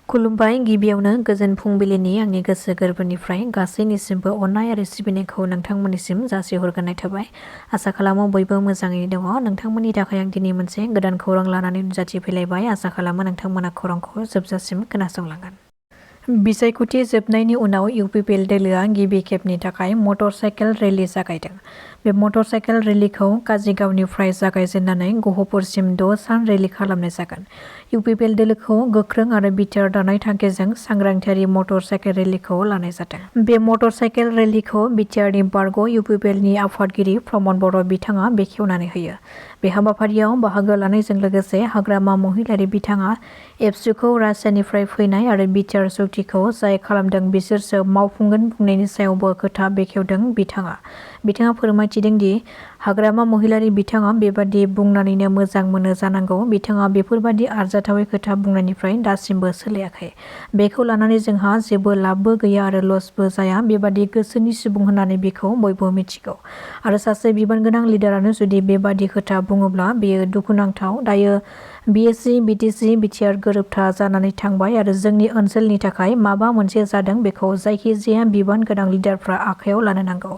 खुलुमबाय गिबियावनो गोजोन फुंबिलिनि आंनि गोसो गोरबोनिफ्राय गासैनिसिमबो अननाय आरो सिबिनायखौ नोंथांमोननिसिम जासिहरग्रोनाय थाबाय। आसा खालामो बयबो मोजाङैनो दङ। नोंथांमोननि थाखाय आं दिनै मोनसे गोदान खौरां लानानै नुजाथिफैलायबाय। आसा खालामो नोंथांमोना खौरांखौ जोबजासिम खोनासंलांगोन। बिसायख'थि जोबनायनि उनाव इउपिपिएल दोलोआ गिबि खेबनि थाखाय मटर साइकेल रेली जागायदों। बे मटर साइकेल रेलीखौ काजिगावनिफ्राय जागायजेननानै गहपुरसिम 6 सान रेली खालामनाय जागोन। इउपिपिएल दोलोखौ गोख्रों आरो बिटिआर दानाय थांखिजों सांग्रांथियारि मटर साइकेल रेलीखौ लानाय जादों। बे मटर साइकेल रेलीखौ बिटिआरनि बारग' इउपिपिएलनि आफादगिरि प्रमद बर' बिथाङा बेखेवनानै होयो। बे हाबाफारियाव बाहागो लानायजों लोगोसे हाग्रामा महिलारि बिथाङा एबसुखौ रासियानिफ्राय फैनाय आरो बिटिआर चुक्तिखौ जाय खालामदों बिसोरसो मावफुंगोन बुंनायनि सायावबो खोथा बेखेवदों बिथाङा फोरमायथिदों दि हाग्रामा महिलारि बिथाङा बेबादि बुंनानैनो मोजां मोनो जानांगौ। बिथाङा बेफोरबादि आरजाथावै खोथा बुंनायनिफ्राय दासिमबो सोलायाखै। बेखौ लानानै जोंहा जेबो लाबबो गैया आरो लसबो जाया। बेबादि गोसोनि सुबुं होननानै बेखौ बयबो मिथिगौ। आरो सासे बिबानगोनां लिडारानो जुदि बेबादि खोथा बुङोब्ला बेयो दुखुनांथाव। दायो बिएसि बिटिसि बिटिआर गोरोबथा जानानै थांबाय आरो जोंनि ओनसोलनि थाखाय माबा मोनसे जादों बेखौ जायखिजाया बिबान गोनां लिडारफ्रा आखायाव लानो नांगौ।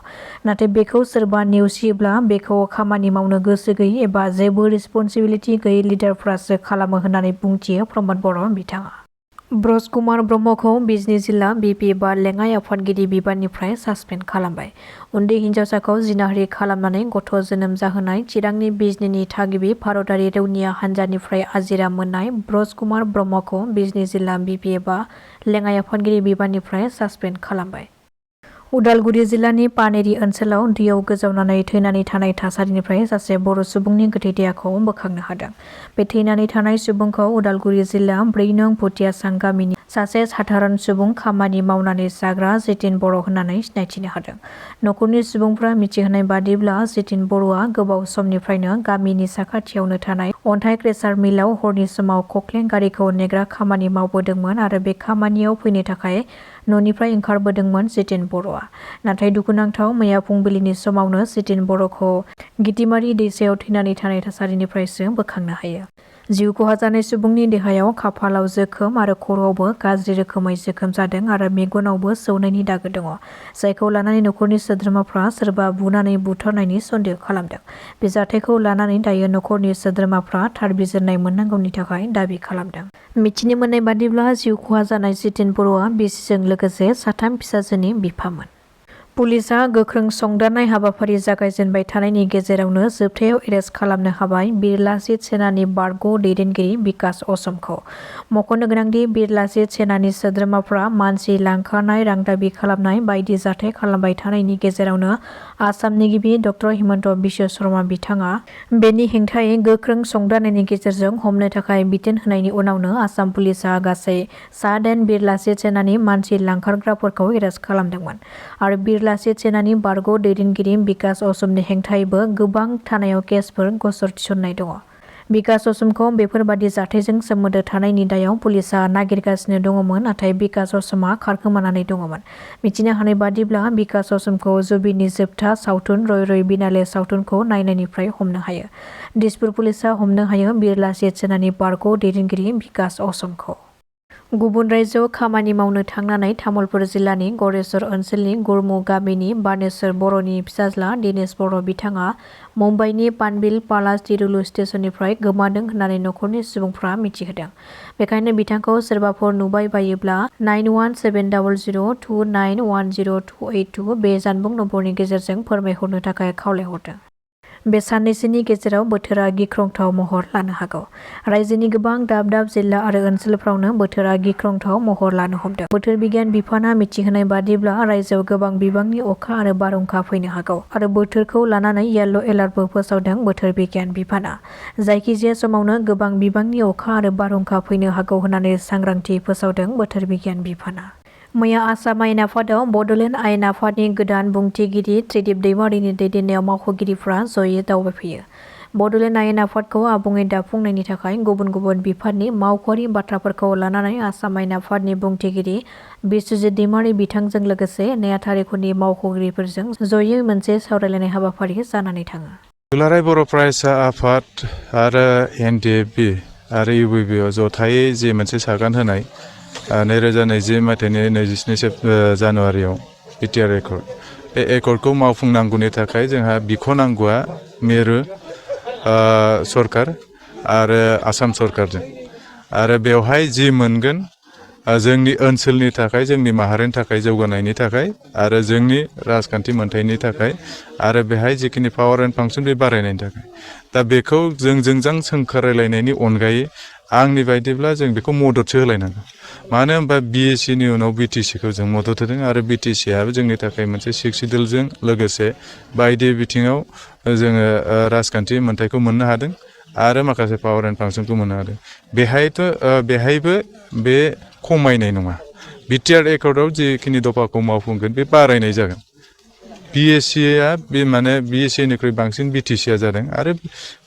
नाथाय बेखौ सोरबा नेवसियोब्ला बेखौ खामानि मावनो गोसो गैयै एबा जेबो रिसपन्सिबिलिटि गैयै लिडारफ्रासो खालामो होननानै बुंथियो प्रमद बर' बिथाङा। ब्रज कुमार ब्रह्मखौ बिजनी जिल्ला बिपि एबा लेङाइ आफादगिरि बिबाननिफ्राय सासपेन्ड खालामबाय। उन्दै हिन्जावसाखौ जिनाहारि खालामनानै गथ' जोनोम जाहोनाय चिरांनि बिजनीनि थागिबि भारतारि रौनिया हान्जानिफ्राय आजिरा मोननाय ब्रज कुमार ब्रह्मखौ बिजनी जिल्ला बिपि एबा लेङाइ आफादगिरि बिबाननिफ्राय सासपेन्ड खालामबाय। उदालगुरि जिल्लानि पानेरी ओनसोलाव दैयाव गोजावनानै थैनानै थानाय थासारिनिफ्राय सासे बर' सुबुंनि गोथै देहाखौ बोखांनो हादों। बे थैनानै थानाय सुबुंखौ उदालगुरि जिल्ला 4 नं भुटियासां गामिनि सासे साधारन सुबुं खामानि मावनानै जाग्रा जितिन बर' होननानै सिनायथिनो हादों। न'खरनि सुबुंफ्रा मिथिहोनाय बादिब्ला जितिन बर'आ गोबाव समनिफ्रायनो गामिनि साखाथियावनो थानाय अन्थाइ क्रेसार मिलाव हरनि समाव कक्लें गारिखौ नेग्रा खामानि मावबोदोंमोन आरो बे खामानियाव फैनो थाखाय न'निफ्राय ओंखारबोदोंमोन जितिन बर'आ। नाथाय दुखुनांथाव मैया फुंबिलिनि समावनो जितिन बर'खौ गितिमारि दैसायाव थैनानै थानाय थासारिनिफ्रायसो बोखांनो हायो। जिउ खहा जानाय सुबुंनि देहायाव खाफालाव जोखोम आरो खर'आवबो गाज्रि रोखोमै जोखोम जादों आरो मेगनावबो सौनायनि दागो दङ। जायखौ लानानै न'खरनि सोद्रोमाफ्रा सोरबा बुनानै बुथारनायनि सन्देह खालामदों। बे जाथायखौ लानानै दायो न'खरनि सोद्रोमाफ्रा थार बिजिरनाय मोननांगौनि थाखाय दाबि खालामदों। मिथिनो मोननाय बादिब्ला जिउ खहा जानाय जितिन बर'आ बिसिजों लोगोसे 3 फिसाजोनि बिफामोन। पुलिसआ गोख्रों संदाननाय हाबाफारि जागायजेनबाय थानायनि गेजेरावनो जोबथायाव एरेस्ट खालामनो हाबाय बिरलाचित सेनानि बारग' दैदेनगिरि बिकास असमखौ। मख'नो गोनांदि बिरलाचित सेनानि सोद्रोमाफ्रा मानसि लांखारनाय, रां दाबि खालामनाय बायदि जाथाय खालामबाय थानायनि गेजेरावनो आसामनि गिबि डक्टर हिमन्त बिश्व शर्मा बिथाङा बेनि हेंथायै गोख्रों संदाननायनि गेजेरजों हमनो थाखाय बिथोन होनायनि उनावनो आसाम पुलिसआ गासै 7 बिरलाचित सेनानि मानसि लांखारग्राफोरखौ एरेस्ट खालामदोंमोन। आरो बिरलाचित सेनानि बारग' दैदेनगिरि बिकास असमनि हेंथायैबो गोबां थानायाव केसफोर गसर थिसननाय दङ। बिकास असमखौ बेफोरबादि जाथायजों सोमोन्दो थानायनि दायाव पुलिसआ नागिरगासिनो दङमोन, नाथाय बिकास असमआ खारखोमानानै दङमोन। मिथिनो हानाय बादिब्ला बिकास असमखौ जुबिनि जोबथा सावथुन रय रय बिनाले सावथुनखौ नायनायनिफ्राय हमनो हायो। दिसपुर पुलिसआ हमनो हायो बिरलाचित सेनानि बारग' दैदेनगिरि बिकास असमखौ। गुबुन रायजोआव खामानि मावनो थांनानै तामुलपुर जिल्लानि गरेस्वर ओनसोलनि गुरमु गामिनि बानेश्वर बर'नि फिसाज्ला दिनेश बर' बिथाङा मुम्बाइनि पानबिल पालास तिरुलु स्टेशननिफ्राय गोमादों होननानै न'खरनि सुबुंफ्रा मिथिहोदों। बेखायनो बिथांखौ सोरबाफोर नुबाय बायोब्ला 917029108282 बे जानबुं नम्बरनि गेजेरजों फोरमायहरनो थाखाय खावलायहरदों। बे साननैसोनि गेजेराव बोथोरा गिख्रंथाव महर लानो हागौ। रायजोनि गोबां दाब दाब जिल्ला आरो ओनसोलफ्रावनो बोथोरा गिख्रंथाव महर लानो हमदों। बोथोर बिगियान बिफाना मिथिहोनाय बादिब्ला रायजोआव गोबां बिबांनि अखा आरो बारहुंखा फैनो हागौ आरो बोथोरखौ लानानै येल्ल' एलार्टबो फोसावदों बोथोर बिगियान बिफाना। जायखिजाया समावनो गोबां बिबांनि अखा आरो बारहुंखा फैनो हागौ होननानै सांग्रांथि फोसावदों बोथोर बिगियान बिफाना। मैया आसाम आयेन आफादाव बड'लेण्ड आयेन आफादनि गोदान बुंथिगिरि त्रिदिप दैमारिनि दैदेननायाव मावख'गिरिफ्रा जयै दावबायफैयो। बड'लेण्ड आयेन आफादखौ आबुङै दाफुंनायनि थाखाय गुबुन गुबुन बिफाननि मावख'आरि बाथ्राफोरखौ लानानै आसाम आयेन आफादनि बुंथिगिरि बिस्वजित दैमारि बिथांजों लोगोसे नेहाथारिफोरनि मावख'गिरिफोरजों जयै मोनसे सावरायलायनाय हाबाफारि जानानै थाङो। दुलाराय बर' फरायसा आफाद आरो एनडिएफबि आरो इउबिबिआव जथायै जे मोनसे सागान होनाय 2020 मायथाइनि 27 जानुवारियाव BTR एकर्ड बे एकर्डखौ मावफुंनांगौनि थाखाय जोंहा बिख'नांगौआ मिरु सरकार आरो आसाम सरकारजों आरो बेवहाय जि मोनगोन जोंनि ओनसोलनि थाखाय जोंनि माहारिनि थाखाय जौगानायनि थाखाय आरो जोंनि राजखान्थि मोनथायनि थाखाय आरो बेहाय जिखिनि पावार एन्ड फांसन बे बारायनायनि थाखाय दा बेखौ जोंजों सोंखारायलायनायनि अनगायै आंनि बायदिब्ला जों बेखौ मददसो होलायनांगौ मानो होनबा BSc नि उनाव BTC खौ जों मदद होदों आरो BTC आबो जोंनि थाखाय मोनसे सिक्सिडोलजों लोगोसे बायदि बिथिङाव जोङो राजखान्थि मोनथायखौ मोननो हादों आरो माखासे पावार एन्ड फांसनखौ मोननो हादों बेहायबो बे खमायनाय नङा BTR एकर्डआव जिखिनि दफाखौ मावफुंगोन बे बारायनाय जागोन BSc आ बे माने BSc निख्रुइ बांसिन BTC आ जादों आरो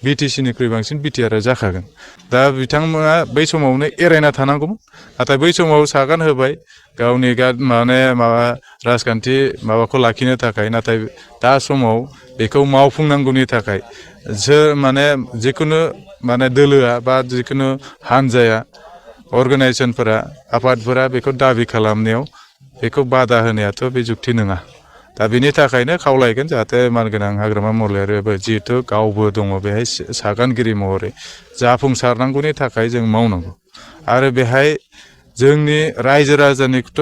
BTC निख्रुइ बांसिन BTR आ जाखागोन दा बिथांमोना बै समावनो एरायना थानांगौमोन नाथाय बै समाव सागान होबाय गावनि माबा राजखान्थि माबाखौ लाखिनो थाखाय नाथाय दा समाव बेखौ मावफुंनांगौनि थाखाय जिखुनु दोलोआ बा जिखुनु हानजाया अर्गानाइजेसनफोरा आफादफोरा बेखौ दाबि खालामनायाव बेखौ बादा होनायाथ' बे जुक्ति नङा दा बेनि थाखायनो खावलायगोन जाहाथे मानगोनां हाग्रामा महिलारियाबो जिहेतु गावबो दङ बेहाय सागानगिरि महरै जाफुंसारनांगौनि थाखाय जों मावनांगौ आरो बेहाय जोंनि रायजो राजानिखौथ'